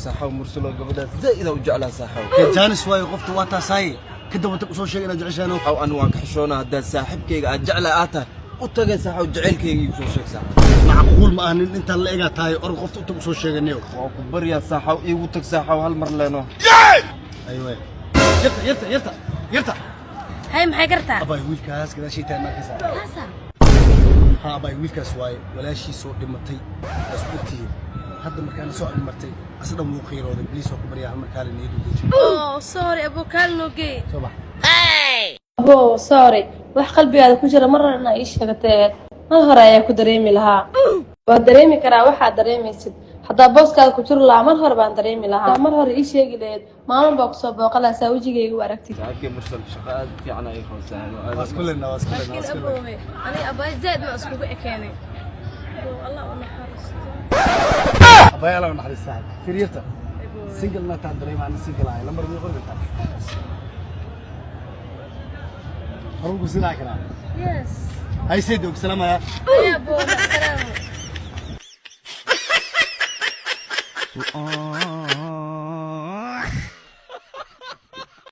Saaxaw Mursalo, gabadhaas zaa'id u jeclaa, saaxaw. Jaanis waayo, qofta waa taasaaye, ka daba tag, usoo sheeg inaad jeceshahay. Saaxaw, anu waan ka xishoonaa. Haddaa saaxiibkayga aad jeclaa aad tahay, u tagay saaxaw, jacaylkayga igu soo sheeg, saaxaw. Macquul ma aha, nin intaan la egaa tahay. Org, qofta u tag, usoo sheeganiyo. Waan ku baryaa saaxaw, iigu tag saaxaw, hal mar leeno. Aywa, yarta, yarta, yarta, yarta. Hay, maxay kartaa? Abay, wiilkaas gadaashii tahay markaysa. Kaasa? Ha abay, wiilkaas waaye. Walaashiisoo dhimatay waa isku ogtihiin. Hadda markaana soo agmartay, asdhan wuu qiirooday. Please, waa ku baryaa, hal markaale niyadu deji. Oh, sorry abo, kaal noo geey. Soo bax. Abo, sorry, wax qalbigaada ku jira mar hore inaa ii sheegatee, mar hore ayaa ku dareemi lahaa. Waa dareemi karaa waxaad dareemaysid. Haddaa booskaada ku jiri lahaa, mar hore baan dareemi lahaa. Mar hore ii sheegi lahayd, maalin baa kusoo booqan lahaa saa wejigayga u aragtid. Saaxiibkay Mursal, shaqo aad u fiican ay qabsaa. Waa isku leenaa, waa isku leenaa, waa isku leenaa. Aniga abay zaid ma iskugu ekeenay. Allah u naxariisto. Abay, Allah u naxariista. Fiir yarta, single na taan dareema, ana single ahay. Lambar mii qori kartaa? Harugu sinaa karaa. Yes. Hay sayid, og salaamaya. Abo, macasalaamo.